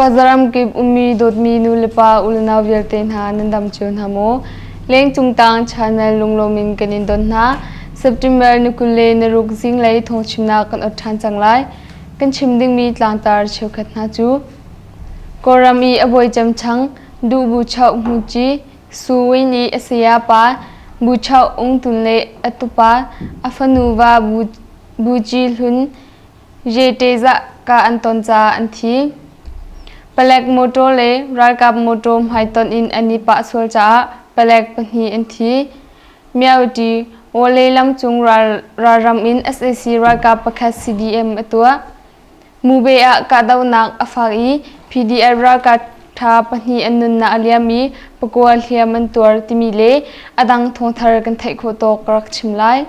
Khuazaram kip ummi dawtmi nulepa unau vialte hna nan dam cio hna maw? Lengcung tang channel lunglawm in kan in don hna. September ni 26 zinglei thawngchimnak kan ot ṭhan cang lai. Kan chim dingmi tlangtar cheukhat hna cu Kawlram i a bawi cem chang Duh Bu Choh Hmu Ci, Su Win i a sayapa Bu Choh Ung Tun le a tupa a fanu va Bu, Bu Ci Hlun Yetezah ka an ton caah an thi. Palek mawṭaw le ralkap mawṭaw hmaitonh in an i pah sual caah palek pahnih an thi. Myaoti Wale lamcung ralram in sac ralkap pakhat CDM a tuah. Mube ah kahdohnak a fak i PDF ralkap ṭha pahnih an nunnak a liam i pakua hliam an tuar timi le a dang thawngthar kan theih khawh tawk ka rak chim lai.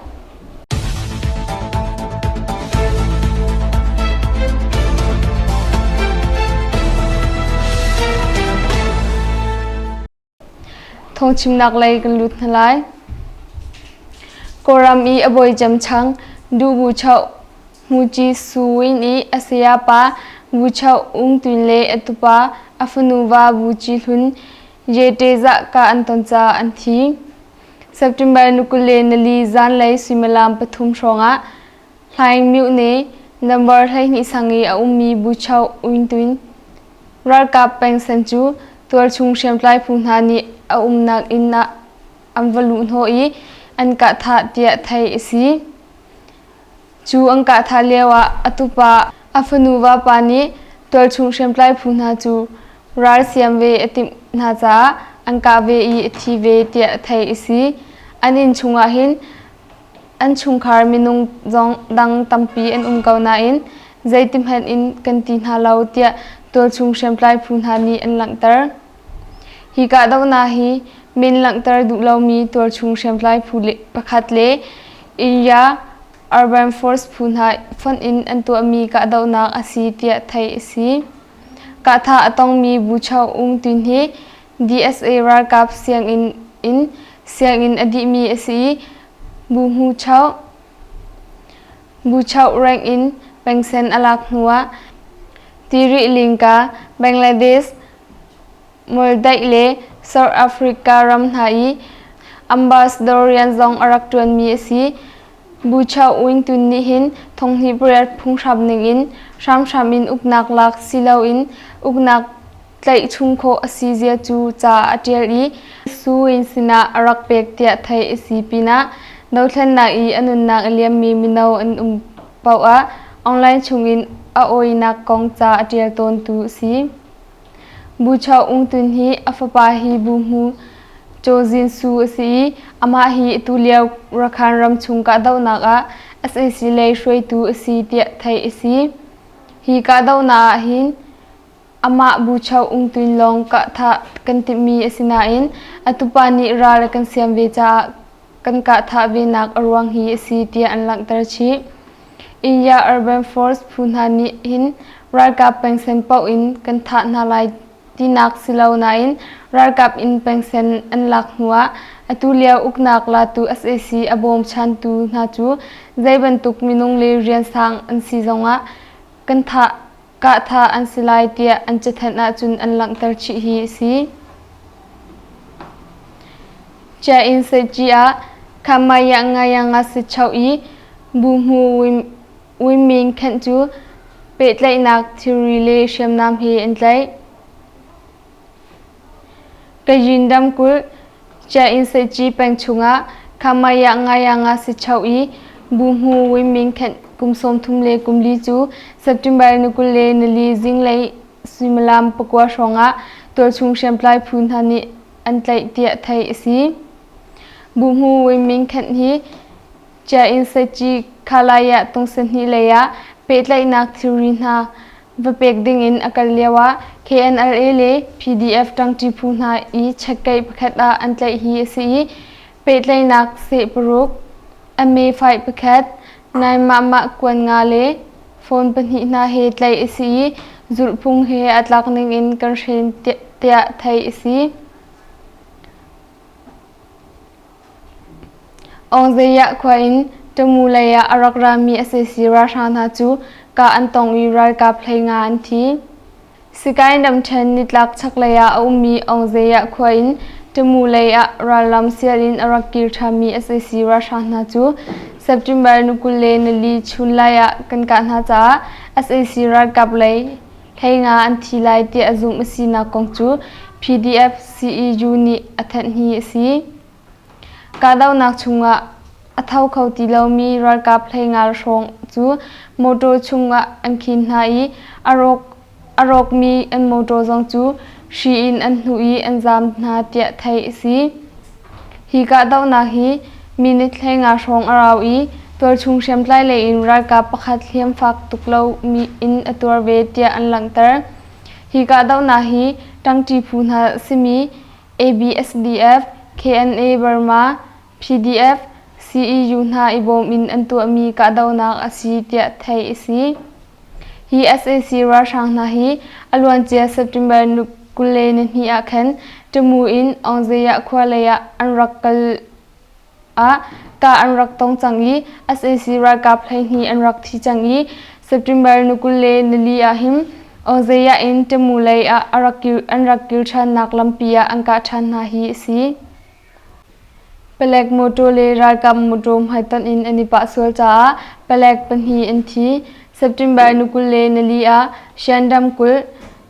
Thawngchimnak lei kan lut hna lai. Kawlram i a bawi cem chang Du Bu Choh Hmuci Su Win i a sayapa Bu Choh Ung Twin le a tupa a fanu va Bu Ci Hlun Ye Te Zah ka an ton caah an thi. September ni 24 zanlei suimilam pathum hrawngah Hlaing Myone number 12 sang i a ummi Buchoh Uintun ralkap pengsen cu tualchung hriamtlai phu hna nih a umnak inn ah an va luhhnawh i an kah thah tiah theih a si. Cu an kah thah lioah a tupa a fanu vapa nih tualchung hriamtlai phu hna cu ral siam ve a timh hna caah an kah ve i a thi ve tiah theih a si. An inn chungah hin an chungkhar minung zong dang tampi an um ko nain zeitihmanh in kan ti hna lo tiah tualchung hriamtlai phu hna nih an langhter. Hi kahdohnak hi min langhter duh lomi tualchung hriamtlai phu pakhat le India Urban Force phu hna fonh in an tuahmi kahdohnak a si tiah theih a si. Kahthah a tongmi Bucho Um Tun hi DSA ralkap sianginn in sianginn a dihmi a si i Bu Hmu Choh Bu Choh rank in pengsen a lak hnuah Tiri Lingka, Bangladesh, Moldaih le South Africa ram hna i ambassador rian zong a rak ṭuanmi a si. Bucha Win Tun nih hin thonghnih pariat phunghram ningin hramhram in uknak lak si loin uknak tlaih chung khawh a si zia cu ca a ṭial i Su Win sinah a rak pek tiah theih a si pinah dothlennak i a nunnak a liammi mino an um paoh ah online chungin a awinak kong ca a ṭial tawntu a si. Bucho Ung Tun hi a fapa hi Bu Hmu Chaw Zin Su a si i amah hi atulio Rakhine ram chung kahdohnak ah sac lei hruaitu a si tiah theih a si. Hi kahdohnak ah hin amah Bucho Ung Tun lawng kahthah kan timhmi a si nain a tupa nih ral a kan siam ve caah kan kahthah venak a ruang hi a si tiah an langhter chih. India Urban Force phu hna nih hin ralkap pengsen paoh in kan thah hna lai tinak si lo nain ralkap in pengsen an lak hnuah atu lio uknak latu sac a bawmchantu hna cu zei bantuk minung le riansang an si zongah kan thah kahthah an si lai tiah an cathanh ahcun an langhter chih hi a si. Chia-in Seikyi ah Khamaya Ngayanga Sicho i Bu Hmu Wiming khenh cu pehtlaihnak thilri le hriamnam he an tlaih. Kayin ramkulh Chia-in Seikyi peng chungah Khamaya Ngayanga Sicho i Bu Hmu Wiming khenh kum 30 le kum li cu September ni 24 zinglei suimilam pakua hrawngah tualchung hriamtlai phu hna nih an tlaih tiah theih a si. Buhmu Win Min Khenh hi Chia-in Seikyi Khalaya tungsahnih lei ah pehtlaihnak thilri hna va pek dingin a kal lioah KNLA le PDF ṭangṭi phu hna i chekkeih pakhat ah an tlaih hi a si i pehtlaihnak seh paruk, a-me faih pakhat, naimahmah kuan nga le phone pahnih hna he tlaih a si i zulhphung he aa tlak ningin kan hren tiah theih a si. Awngzeiah khua in Tamu lei ah a rak rami sac ralhrang hna cu kah an tong i ralkap 15 an thi. Sikaing ramṭhen nitlak chaklei ah a ummi Aungzeyah khua in Tamu lei ah ralram sial in a rak kir ṭhanmi sac ralhrang hna cu September ni 24 chunlai ah kan kah hna caah sac ralkap lei 15 an thi lai tiah zumh a sinak kong cu PDF CEU nih a thanh hi a si. Kahdohnak chungah a tho kho ti lomi ralkap 15 hrawng cu mawṭaw chungah an khin hna i a rawk a rawkmi an mawṭaw zong cu hri in an hnuh i an zaam hna tiah theih a si. Hi kahdohnak hi minute 15 hrawng a rau i tualchung hriamtlai lei in ralkap pakhat hliam fak tuk lomi in a tuar ve tiah an langhter. Hi kahdohnak hi ṭangṭi phu hna simi ABSDF, KNA Burma, PDF, CEU hna i bawm in an tuahmi kahdohnak a si tiah theih a si. Hi sac ralhrang hna hi a luancia September 22 ah khan Tamu in Aungzeyah khua lei ah an rak kal ah kah an rak tong cang i sac ralkap 12 an rak thi cang i September 24 ah hin Aungzeyah in Tamu lei ah an rak kir ṭhannak lampi ah an kah ṭhan hna hi a si. Palek mawṭaw le ralkap mawṭaw hmaitonh in an i pah sual caah palek pahnih an thi. September ni 24 ah Shan ramkulh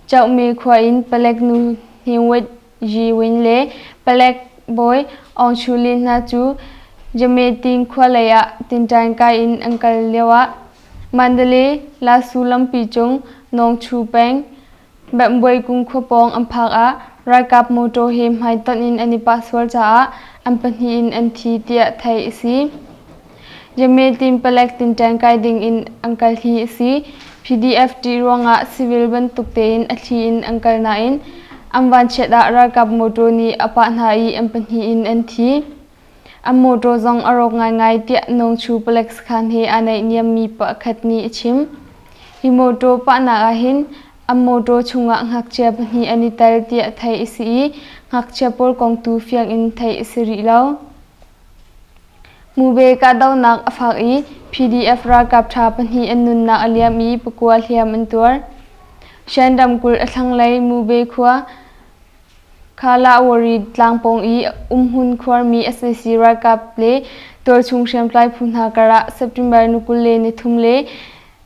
Chohme khua in palek nu Hniwit Yi Win le palek bawi Aung Chu Lin hna cu Jameting khua lei ah tinṭan kai in an kal lioah Mandalay Lasu lampi cung Nawngchu peng Bambuaikung khua pawng an phak ah ralkap mawṭaw he hmaitonh in an i pah sual caah an pahnih in an thi tiah theih a si. Yametin palek tinṭan kai ding in an kal hi a si. PDF ṭih ruangah civil bantuk tein a thli in an kal nain an vanchiat ah ralkap mawṭaw nih a pah hna i an pahnih in an thi. An mawṭaw zong a rawk ngaingai tiah Nawngchu palek sakhan he aa naihniammi pakhat nih a chim. Hi mawṭaw pahnak ahhin an mawṭaw chungah ngakchia pahnih an i tel tiah theih a si i ngakchia pawl kong tu fiang in theih a si rih lo. Mube kahdohnak a fak i PDF ralkap ṭha pahnih an nunnak a liam i pakua hliam an tuar. Shan ramkulh a thlanglei Mube khua Khalawari tlangpawng i umhmun khuarmi sac ralkap le tualchung hriamtlai phu hna karah September ni 23 le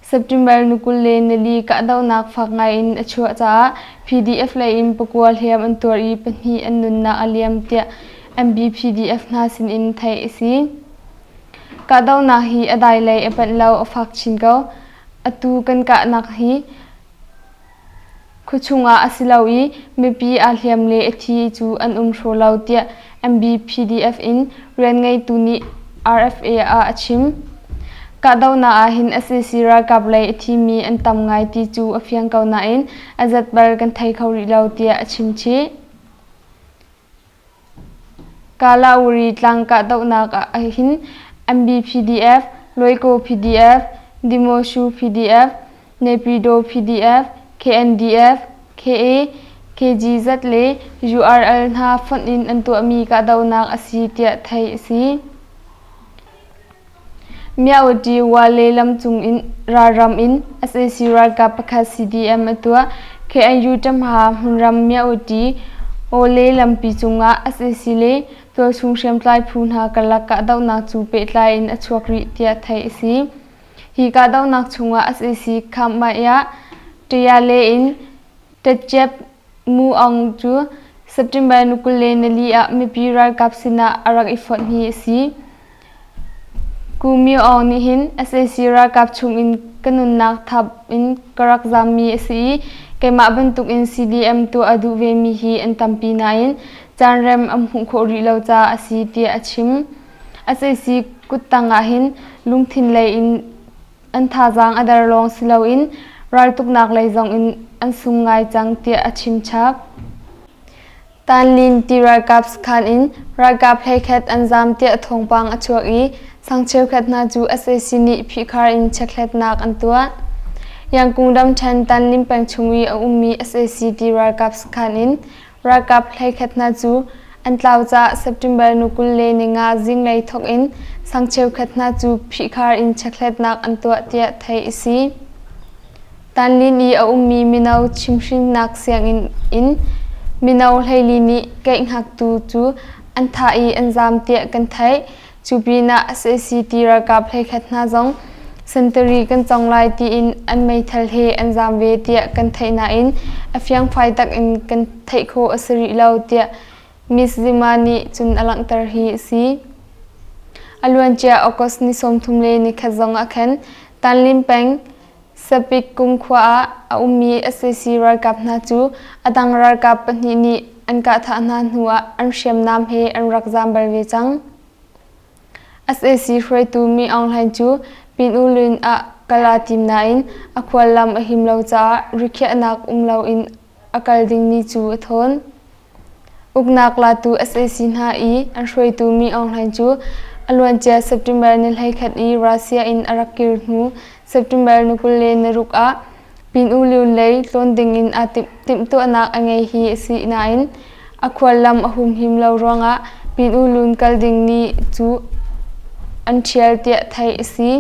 September ni 24 kahdohnak fak ngai in a chuah caah PDF lei in pakua hliam an tuar i pahnih an nunnak a liam tiah MBPDF hna sinin theih a si. Kahdohnak hi a dai lei a panh lo a fak chin ko. Atu kan kahnak hi Khuachung ah a si lo i mipi aa hliam le a thi cu an um hraw lo tiah MBPDF in rianngeitu nih RFA ah a chim. Kahdohnak ah hin sac ralkap lei a thimi an tam ngai ti cu a fiang ko nain a zat bal kan thei kho rih lo tiah a chim chih. Kalauri tlang kahdohnak ahhin MBPDF, Loikaw PDF, Dimoshu PDF, Naypyidaw PDF, KNDF, KA, KGZ le URL hna fonh in an tuahmi kahdohnak a si tiah theih a si. Myawaddy Wale lamcung in ralram in sac ralkap pakhat CDM a tuah. KNU ṭamha hmunram Myawaddy Wale lampi cungah sac le tualchung hriamtlai phu hna karlak kahdohnak cu pehtlai in a chuak rih tiah theih a si. Hi kahdohnak chungah sac Khamh-Mah-Yah Tayale in Tatciap Mu Aung cu September ni 24 ah mipi ralkap sinah a rak i fonh hi a si. Ku Myo Aung nih hin sac ralkap chungin ka nunnak thap in ka rak zammi a si i keimah bantukin CDM tuah a duh vemi hi an tampi nain caanrem an hmuh khawh rih lo caah a si tiah a chim. Sac kuttang ah hin lungthin lei in An thazaang a der lawng si loin raltuknak lei zongin an sung ngai cang tiah a chim chap. Tanlin ti ralkap sakhan in ralkap hleikhat an zaam tiah thawngpang a chuak i sang cheukhat hna cu sac nih phihkhar in chekhlatnak an tuah. Yangkung ramṭhen Tanlin peng chung i a ummi sac ti ralkap sakhan in Ralkap 11 hna cu an tlau caah September ni 25 zinglei thawk in sang cheukhat hna cu phihkhar in chekhlatnak an tuah tiah theih a si. Tanlin i a ummi mino chimhhrinnak sianginn in mino 14 nih keihngaktu cu an thah i an zaam tiah kan theih. Cu pinah sac ti ralkap 11 hna zong sentari kan cong lai tiin an meithal he an zaam ve tiah kan theih nain a fiangfai tak in kan theih khawh a si rih lo tiah Miss Zima nih cun a langhter hi a si. A luancia August ni 31 zong ah khan Tanlin peng Sapik kum khua ah a ummi sac ralkap hna cu a dang ralkap pahnih nih an kahthah hna hnuah an hriamnam he an rak zaam bal ve cang. Sac hruaitu Mi Aung Hlaing cu Pin U Lwin ah kal aa tim nain a khuallam a him lo caah rikhiahnak um loin a kal dingmi cu a thawn. Uknak latu sac hna i an hruaitu Mi Aung Hlaing cu a luancia September ni 11 i Russia in a rak kir hnu September ni 26 ah Pin U Lun lei tlawn dingin aa timhtuahnak a ngei hi a si nain a khuallam a humhim lo ruangah Pin U Lun kal ding ni cu an ṭhial tiah theih a si.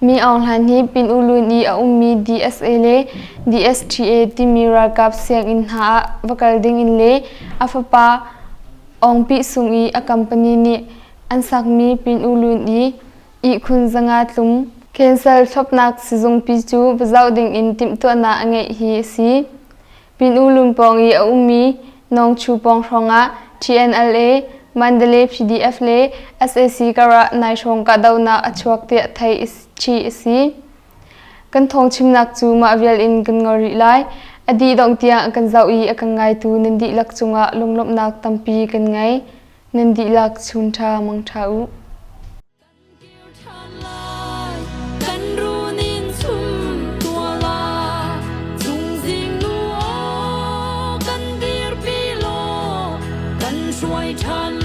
Mi Aung Hlaing hi Pin U Lun i a ummi DSA le DSTA timi ralkap sianginn hna ah va kal dingin le a fapa Aung Pih Sung i a company nih an sakmi Pin U Lun i ihkhun 500 tlum cancel thlopnak sizungpi cu va zoh dingin timhtuahnak a ngeih hi a si. Pin U Lun pawng i a ummi Nawngchu pawng hrawngah TNLA, Mandalay PDF le sac karah naihrawng kahdohnak a chuak tiah theih chih a si. Kan thawngchimnak cu mah vial in kan ngol rih lai. A dih dongh tiang a kan zoh i a kan ngaitu nan dihlak cungah lunglawmhnak tampi kan ngei. Nan dihlak chun ṭha mang ṭha u. Kan runin chum tuala chungzing nu aw kan dirpi law kan hruai ṭhan.